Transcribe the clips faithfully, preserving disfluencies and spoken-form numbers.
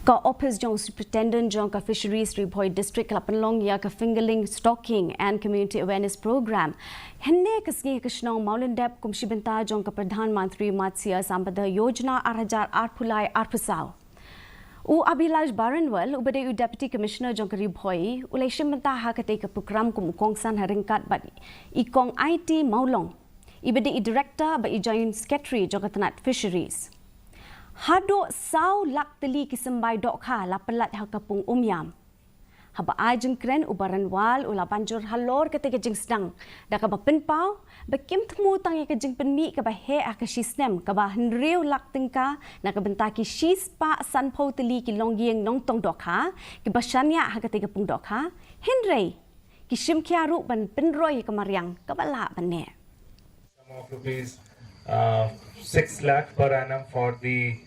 Ka ophis jong Superintendent jong ka Fisheries Ri Bhoi District ka la pynlong ïa ka Fingerling Stocking and Community Awareness Program hynne ka sngi ha ka shnong Mawlyndep kum shi bynta jong ka Pradhan Mantri Matsya Sampada Yojana ar hajar arphew lai arphew saw. U Abhilash Baranwal, uba dei u Deputy Commissioner jong ka Ri Bhoi, u la shim bynta ha katei ka program kum u kongsan ha ryngkat bad i Kong Aiti Mawlong, iba dei i Director bad i Joint Secretary jong ka tnat Fisheries. Haduh saw lak tylli ki symbai dohkha la pyllait ha ka pung Umiam. Haba ai jingkren, u Baranwal u la ban jur halor katei ka jingsdang da kaba pynpaw ba kim thmu tang ïa ka jingpynmih kaba heh ha ka shi snem kaba hynriew lak tyngka na ka bynta ki shispah sanphew tylli ki longïing nongtong dohkha kiba shaniah ha katei ka pung dohkha, hynrei ki shim khia ruh ban pynroi ïa ka mariang kaba lah ban neh. Sum of rupees uh, six lakh per annum for the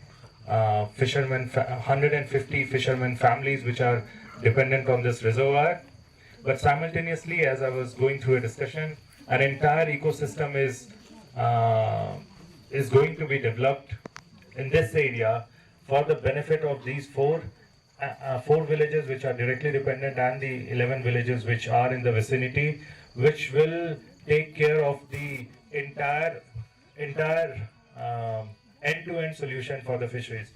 uh, fishermen, fa- one hundred fifty fishermen families which are dependent on this reservoir. But simultaneously, as I was going through a discussion, an entire ecosystem is uh, is going to be developed in this area for the benefit of these four uh, uh, four villages which are directly dependent and the eleven villages which are in the vicinity, which will take care of the entire entire um, end-to-end solution for the fisheries.